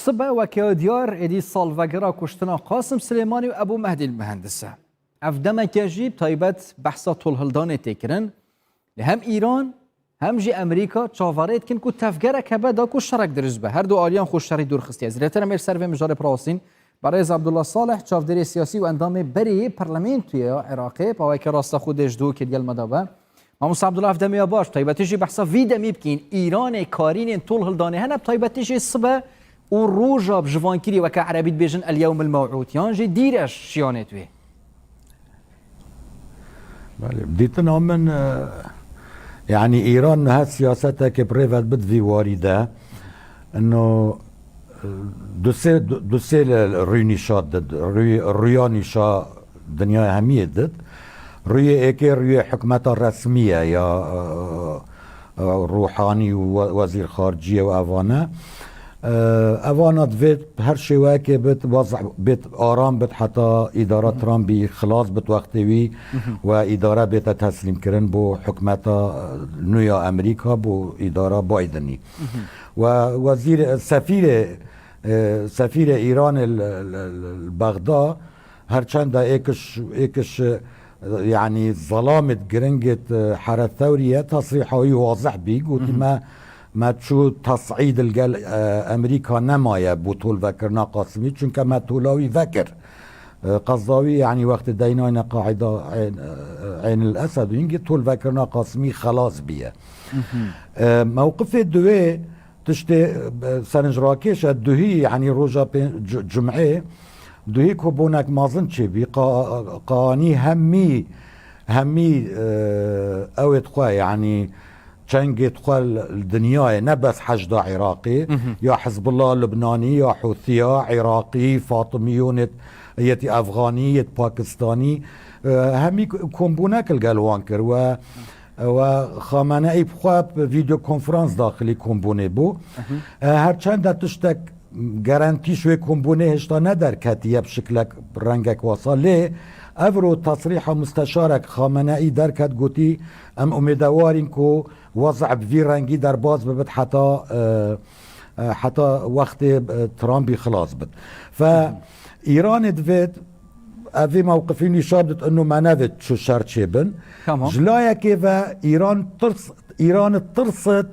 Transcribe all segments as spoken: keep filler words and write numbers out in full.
Sibe weke diyar êdî salvegera kuştina Qasim Silêmanî û Ebû Mehdî Muhendis e. Ev demeke jî bi taybet behsa tolhildanê tê kirin. Li hem Îran hem jî Amerîka çaverê dikin ku tevgerek hebe da ku şerek dirust be. Her du aliyan xwe ji şerî dûr xistiye. Zêdetir em ê li ser vê mijarê birawestîn. Berêz Abdullah Salih, çavdêrê siyasî û endamê berê yê Parlamentoya Iraqê, paweke rasta xwe dê ji dû kê digel me de be. Mamoste Abdullah, ev demê ya baş, taybetî jî behsa vî demî bikîn. Îranê karînên tol hildanê hene, bi taybetî jî sibe û roja bi jivankirî weke erebî dibêjin El Yewm El Mew'ûd, yan jî dîre şiyanê wê. Belê, dîtina min, e, yanî Îran niha siyaseteke bi rê ve dibit vî warî de. Ino, e, du sê, du, du sê li rû nîşa did, rû, rûya nîşa dinyaya hemiyê did. Rûyê êkê rûyê hikûmeta resmî ye ya, e, e, Ruhanî û we-, wezîr xariciyê û evane. E, evana divêt her şêweyekê bit, wezî bêt aram bit heta îdara Trumpî xilas bit wextê wî we îdare bête teslîmkirin bo hikûmeta, e, nû ya Amerîka, bo îdara Bidenî. We wezîr, sefîrê, e, sefîrê Îranê li, li, li, li Bexda, her çend de êkiş, êkiş, e, yanî zelamêt giringêt, e, Here Thewrî ye, tesrîha wî wazih bî, gotî me, me çû tesîd li gel, e, Amerîka nemaye bo tolvekirina Qasimî, çunke me tola wî vekir. E, qezda wî, yanî wextê deynayne qaîda Eyn, e, Eyn el Esed û hingê tolvekirina Qasimî xelas bîye. E, mewqifê duwê, tiştê, e, serinc rakêş e, duhî, yanî roja pê-, cu-, cumê, duhî ku bonek mezin çêbî, qa-, qanî hemî, hemî, e, ewêt xwe, yanî çengêt xwe li, li dinyayê, ne bes Heşda Iraqê, ya Hizbullah Lubnanî, ya Hûsiya Iraqî, Fatimiyonêt yetî Efxanî, yêt Pakistanî, e, hemî k-, kombûnek li gel wan kir we. We Xameneî bi xwe bi vîdeo konferans daxilî kombûnê bû. E, her çend de tiştek garantî ji wê kombûnê hêşta nederketiye bi şiklek rengek wasa. Lê evro tesrîha musteşarek Xameneî derket, gotî, em umêdewarîn ku wezî bi vî rengî derbas bibit heta, e, e, heta wextê, e, Trumpî xilas bit. Fe Îranê divêt ev vê mewqifî nîşan bidit, ino me nevêt çu şer çêbin. Tamam. Ji layekê ve Îran tirs, Îran tirsit,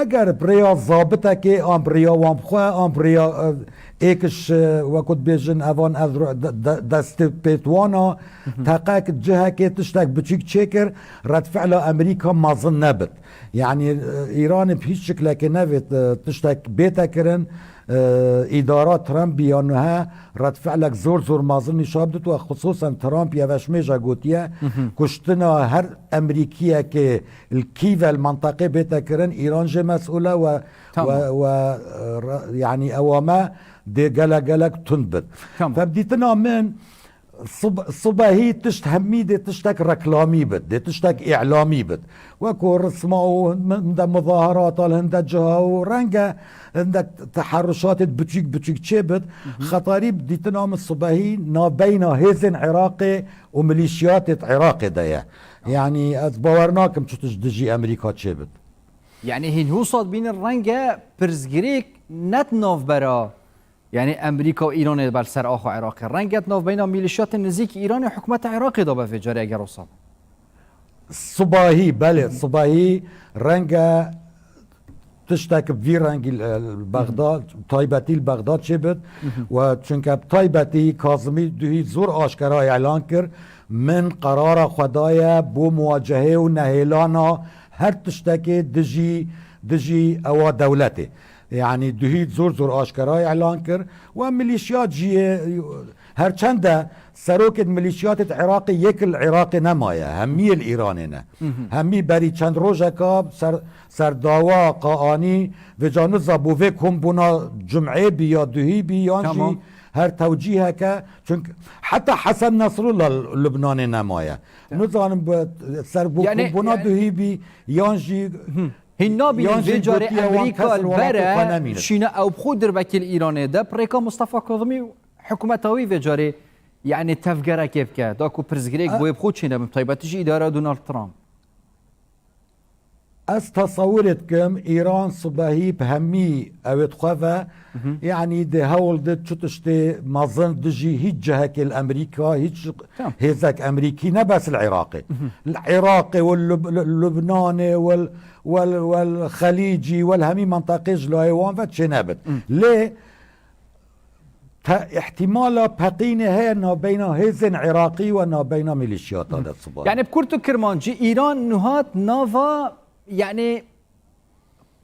eger bi rêya zabitekê, an bi rêya wan bi xwe, an bi rêya, e, êkiş, e, wekû dibêjin, evan ez ro-, de, de, destê pêtwana, teqek cihekê tiştek biçûk çêkir, redfîla Amerîka mezin nebit. Yanî, e, Îranê bi hîç şiklekê nevêt, e, tiştek bête kirin, e, îdara Trump bî ya nuhe redfîlek zor zor mezin nîşan bidit we, xisûsen Trump yeveşmêja gotiye, kuştina her Emerîkiyekê li Kîve li menteqê bête kirin, Îran jê mesûl e we, Tamam. we, we, e, re-, yanî ewa me dê gelek gelek tund bit. Tamam. Fem dîtina min, Sib-, sibehî tişt hemî dê tiştek reklamî bit, dê tiştek îlamî bit. Weko risma û hin-, hinde muzaherata li hinde ciha û renge hindek teheruşatê biçûk biçûk çêbit. Xetarî bi dîtina min sibehî navbeyna hêzên Iraqê û milîşiyatê di Iraqê de ye. Yanî ez bawer nakim çi tişt dijî Amerîka çêbit. Yanî hîn hûsat bînin renge pirsgirêk net navbera Yanî Amerîka û Îranê ber ser axa Iraqê. Renge di navbeyna mîlîşyatên nizîk Îranê û hikûmeta Iraqê de be vê carê eger wisa be. Sibahî, belê, sibahî renge tiştek vî rengî li, li Bexda, taybetî li Bexda çêbit. We çunke bi taybetî Kazimî duhî zor aşkera îlan kir, min qerara xwe daye bo muwacehê û nehêlana her tiştekê dijî, dijî ewa dewletê. Yanî duhî zor zor aşkera îlan kir. We milîşyat jî yê, her çend de serokê di milîşyatê di Iraqê yek li Iraqê nemaye. Hemî yê li Îranê ne. Hemî berî çend rojeka ser, ser dawa qa anî vêca niza bo vê kombûna cumê bî ya duhî bî yan Tamam. jî her tewcîheke. Çunke heta Hesen Nesrullah li Lubnanê nemaye. Nizanim bi ser bo Yanî, kombûna yanî duhî bî yan jî Hîn nabînin Yan jî vê carê gotiye wan Amerîka kes li li welatê xwe bere nemînin. şîne ew bi xwe dirvekî li Îranê de, bi rêka Mustafa Kazimî û hikûmeta wî vê carê, yanî tevgerekê bike, da ku pirsgirêk A- bo wê bi xwe çênebin, bi taybetî jî îdara Donald Trump. Ez tesewirê dikim, Îran sibehî bi hemî ew ê dixwe ve, yanî di hewl de çi tiştê mezin dijî hîç cihekê li Amerîka, hîç Tamam. hêzek Amerîkî, ne bes li Iraqê. Li Iraqê, wel Lub-, Lubnanê, wel, wel, wel Xelîcî, wel hemî menteqê ji layê wan ve çênebit. Lê te-, îhtîmala peqînê heye navbeyna hêzên Iraqî we navbeyna milîşiyata de siba. Yani bi kurt û kirmancî Îran nuhat nava, yani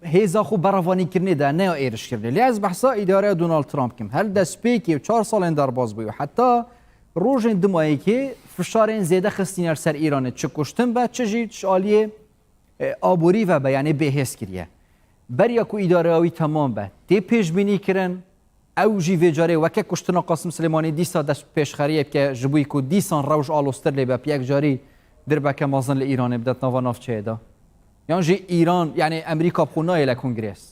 hêza xwe berevanîkirinê de, ne ya êrişkirinê. Lê ez behsa îdareya Donald Trump kim. Her destpêkê û çar salên derbas bû û heta rojên dimayekê fişarên zêde xistîne ser Îranê. Çi kuştin be, çi jî ji aliyê, e, aborî ve be, yani bêhêz kiriye. Beriya ku îdareya wî temam be, tê pêşbînî kirin, ew jî vê carê weke kuştina Qasim Silêmanî dîsa dest pêşxeriyê bike, ji bo ku dîsan rewş aloztir lê be, yek carî dirbeke mezin li Îranê bidet nava navçeyê de. Yan jî Îran, yani Amerîka bi xwe nayê li Kongres.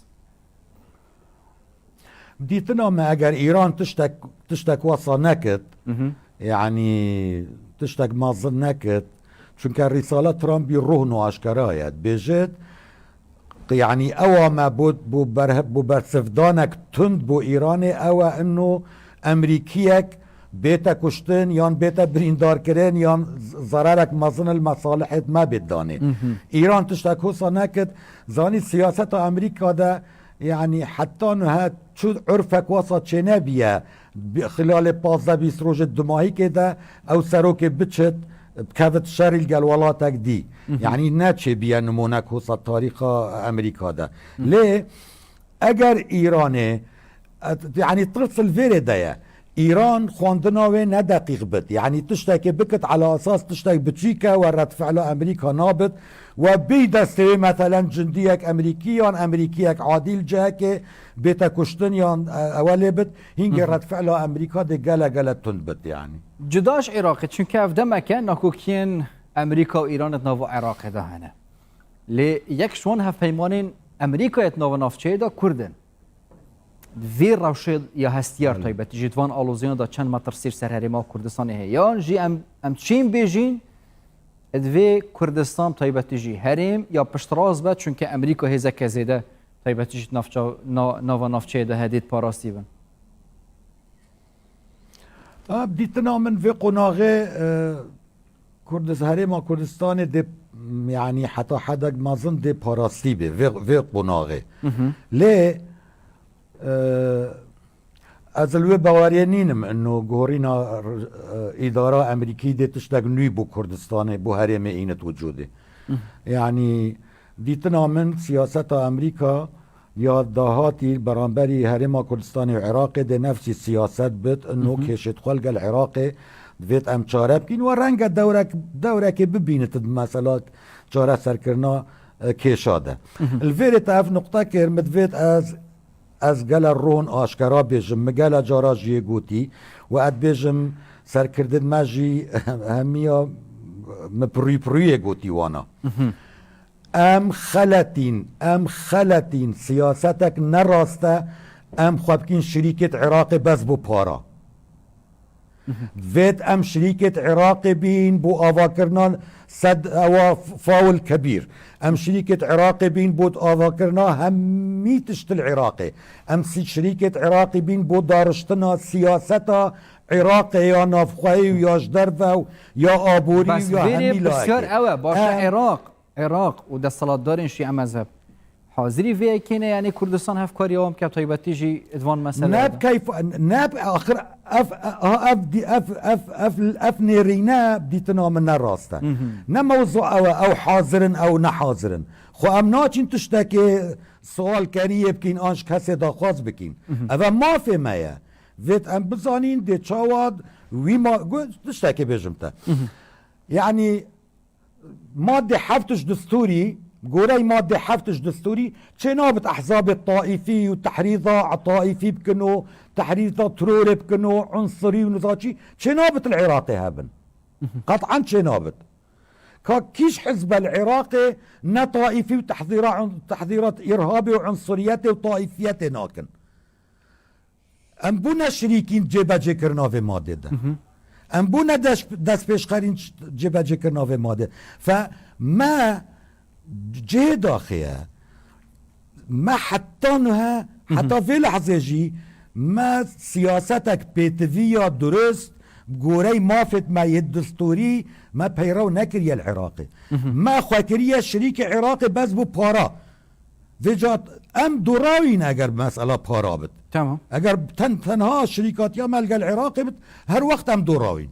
Dîtina me, eger Îran tiştek, tiştek wesa nekit, Mhm. yanî tiştek mezin nekit, çunke rîsala Trumpî rohn û aşkera ye. Dibêjit, yanî ewa me bo, bo ber-, bo bersivdanek tund bo Îranê, ew e ino Emerîkiyek bête kuştin yan bête birîndarkirin yan z-, zererek mezin li mesalihê me bê danê. Mhm. Îran tiştek hosa nekit, zanî siyaseta Amerîka de, yanî heta niha çu urfek wasa çênebiye, bi-, xilalê pazdeh bîst rojê dumahîkê de ew serokê biçit, bikevit şerî li gel welatek dî. Mhm. Yanî neçêbiye nimûnek hosa tarîxa Amerîka de. Mhm. Lê eger Îranê, et-, yanî tirs li vêrê de ye. Îran xwendina wê ne deqîq bit. Yanî tiştekê bikit ala esas tiştek biçîk e we redfela Amerîka nabit. We bî destê wê meselen cindiyek Amerîkî yan Amerîkiyek adî li cihekê bête kuştin yan, e, ewe lê bit. Hingê Hı hı. redfela Amerîka dê gele gele tund bit yanî. Cuda ji Iraqê, çunke ev demeke nakokiyên Amerîka û Îranê di nava Iraqê de hene. Lê yek ji wan hevpeymanên Amerîkayê di nava navçeyê de Kurd in. Vê rewşê ya hestiyar Belê. taybetî jî di van aloziyan de çend metirsî li ser herêma Kurdistanê heye. Yan jî em, em çîn bêjîn, divê Kurdistan taybetî jî herêm ya piştrast be, çunke Amerîka hêzeke zêde taybetî jî navça-, na-, nava navçeyê de hedê di parastî bin. A, bi dîtina min vê qonaxê, e, Kurdis-, Herêma Kurdistanê dê, yanî heta hedek mezin dê parastî bê vê, vê qonaxê. Hı hı. Lê, e, ez li wê baweriyê nînim, ino guhorîna, e, îdara Amerîkî dê tiştek nû bo Kurdistanê, bo herêmê înit wicûdê. Hı. Yanî dîtina min siyaseta Amerîka ya dahatî beramberî Herêma Kurdistanê û Iraqê dê nefsî siyaset bit, ino Hı hı. kêşêt xwe li gel Iraqê divêt em çare bikîn. We renge dewrek, dewrekê bibînit di mesela çareserkirina, e, kêşa de. Hı hı. Li vêrê te ev nuqte kir, min divêt ez, ez gele ron aşkera bêjim, min gele cara jî yê gotî, we ez dibêjim serkirdin me jî hemiya min pirû pirû yê gotî wana. Hı hı. Em xeletîn, em xeletîn, siyasetek ne rast e, em xwe bikîn şirîkêt Iraqê bes bo para. Vêt em şirîkêt Iraqê bîn bo avakirina sed ewa f-, fawil kebîr. Em şirîkêt Iraqê bîn bo avakirina hemî tişt li Iraqê. Em sî-, şirîkêt Iraqê bîn bo dariştina siyaseta Iraqê ya navxweyî û ya ji derve û ya aborî Bes û ya vêrê hemî pisyar layekê. ew e, baş e Em Iraq. Iraq û desthilatdarên Şîe mezheb hazirî vê yekê ne, yanî Kurdistan hevkariya wan bike, taybetî jî di van meseleyê Ne de? bi keyf, ne bi, axir ev, ev, ev, ev, ev, ev nêrîne dîtina min ne rast e. Hı hı. Ne mewzu ew e, ew hazir in, ew ne hazir in. Xwe em naçin tiştekê sualkeriyê bikîn an ji kesê daxwaz bikîn. Hı hı. Ev e mafê me ye. Vêt em bizanîn dê çawa wî ma-, gu-, tiştekê bêjim te. Hı hı. Yanî Madde heft ji destûrî, gorey madde heft ji destûrî, çê nabit ehzabê taîfî û tehrîza taîfî bikin û tehrîza terorê bikin û unsirî û nizaçî, çê nabit li Iraqê hebin. Qet'en çê nabit. Ka kîj hizbe li Iraqê ne taîfî û tehzîra, tehzîrat îrhabê û unsiriyetê û taîfiyetê nakin. Em bûne şirîkîn cêbecêkirina vê madê de. Hı hı. Em bûne deş-, destpêşxerîn ç-, cêbecêkirina vê madê. Fe me Cihê daxê ye. Me heta nuhe, heta vê lehzê jî me siyasetek pêtivî ya durust bi goreyî mafêt me yê dusturî me peyrew nekiriye li Iraqê. Me xwe kiriye şirîkê Iraqê bes bo para. Vêca em dorawîn eger mesela para bit. Tamam. Eger ten, tenha şirîkatiya me li gel Iraqê bit, her wext em dorawîn.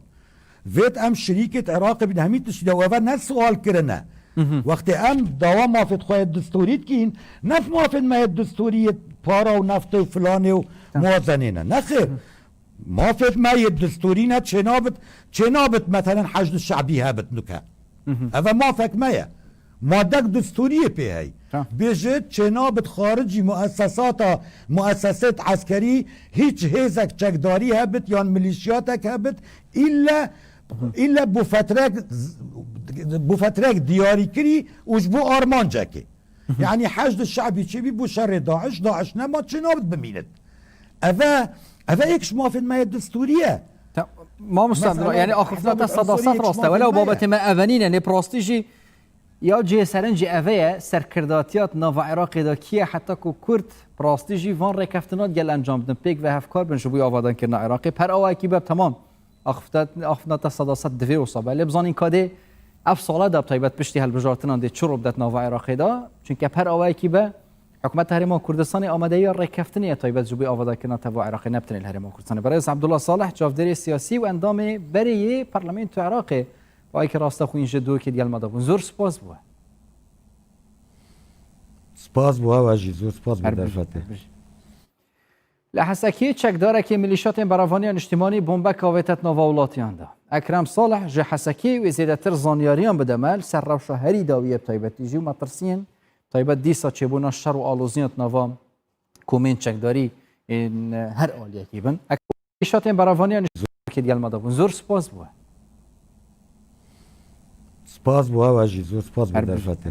Vêt em şirîkêt Iraqê bin hemî tiştî de eve ne sual kirine. Wextê em dawa mafêt xwe yê dusturî dikîn, ne mafêt me yê dusturî yê para û neftê û filanê û muwazenê ne. Nexêr. Mafêt me yê dusturî ne çênabit, çênabit metelen Heşd Şe'bî hebit nuke. Eve mafek me ye. Madek dusturiyê pê hey. Bêjit çênabit xaricî muessesata, muessesêt eskerî, hîç hêzek çekdarî hebit yan milîşiyatek hebit, îlle, îlle bu fetrek, bu fetrek diyarî kirî û ji bo armancekê. Yani Heşd Şe'bî çêbî bu şerê DAIŞ, DAIŞ nema çênabit bimînit. Eve, eve êk ji mafên me yê dusturî ye. Mamosta Abdullah, yani axiftina te seda sed rast e. Welew babetê me eve nîne, lê bi rastî jî ya cihê serinc jî eve ye, serkirdatiya di nava Iraqê de kî ye, heta ku Kurd bi rastî jî van rêkeftina digel encam bidin, pêk ve hevkar bin ji bo avadankirina Iraqê. Bi her awayekî be, temam. Axifte-, axiftina te seda sed divê wisa be. Lê bizanîn ka dê ev sala de bi taybet piştî hilbijartinan dê çi rû bide di nava Iraqê de. Çunke bi her awayekî be, Hikûmeta Herêma Kurdistanê amadeya rêkeftinê ye taybet ji bo avadankirina teva Iraqê, ne bi tenê li Herêma Kurdistanê. Berêz Abdullah Salih, çavdêrê siyasî û endamê berê yê Parlamentoya Iraqê, wayekî rasta xwîn ji dûkê digel me de bûn. Zor spas bo we. Spas bo we jî, zor spas bo derfetê. Li Hesekê çekdarekî milîşatên Berevaniya Niştimanî bombek avête di nava welatiyan de. Ekrem Salih ji Hesekê wê zêdetir zanyariyan bide me li ser rewşa herî dawî yê bi taybetî jî û metirsiyên taybet dîsa çêbûna şer û aloziyan di nava komên çekdarî ên her aliyekî bin. Ek-, Nişatên Berevaniya Niştimanî digel me de bûn. Zor spas bo we. Spas bo we jî, zor spas bo derfetê.